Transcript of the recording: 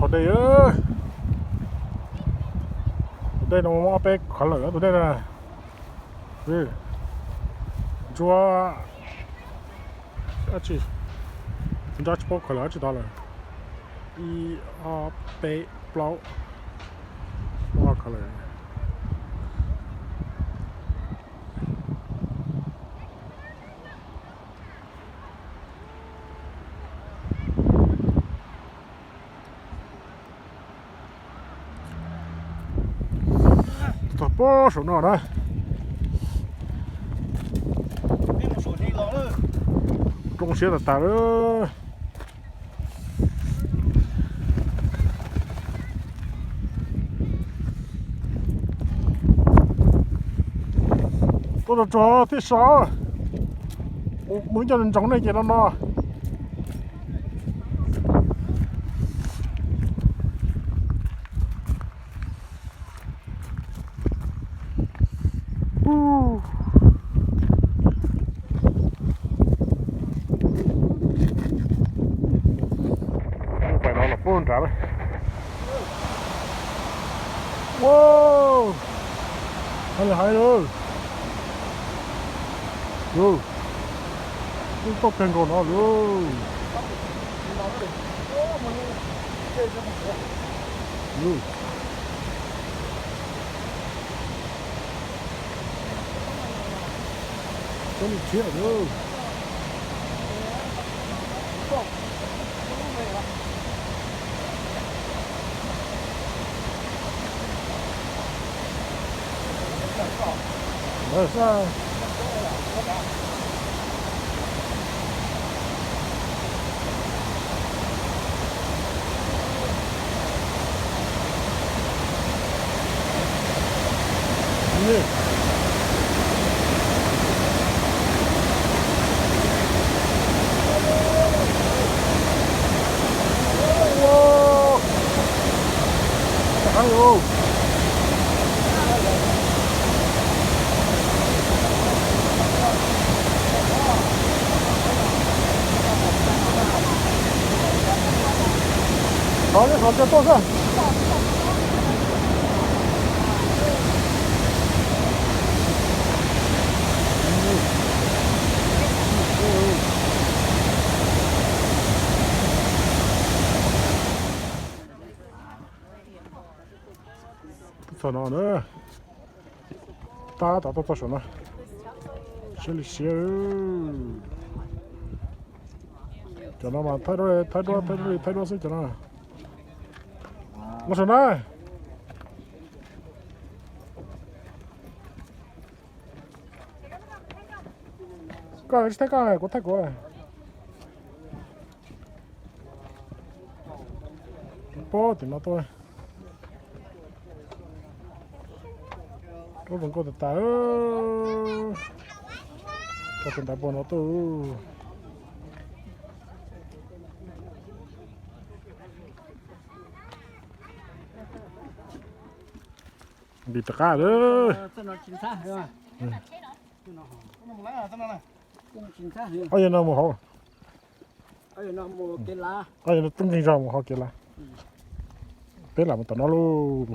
Tus dej, tus dej no muaj ob peb khav lawm tus dej na. Ntsuab dab tsi, ntsuab tsis paub khav lawm dab tsi tod lawm. Ib, ob, peb, plaub, plaub khav lawm. Txog pob saum no na. Rau siab tas tas lawm. Tuaj tsuag tsuag thiaj so. Mus ib co ntsoov nej ces no no. Pais no los pub nrad lawm. Ua, hais li hais lawm. Ub, tau kawg nkaus no lawm. Coob li thiab lawm. Qhov li qhov tias tuaj xwb. Txog no na, tab tom tuaj txog saum no, siab li siab. Cov no mas thaij duab, thaij duab, thaij duab, thaij duab xwb cov no. Los saum na. Koj tsis thaij koj, kuv thaij kuv. Pob tim no tuaj. Rau zoo nkauj tas tas. Rau tus ntav puag no tuaj. Ntim rov qab lawm. Ob yawg no mus hauv. Ob yawg no tub nkeeg zog mus hauv kev lawm. Peb lam mus tom no lauj.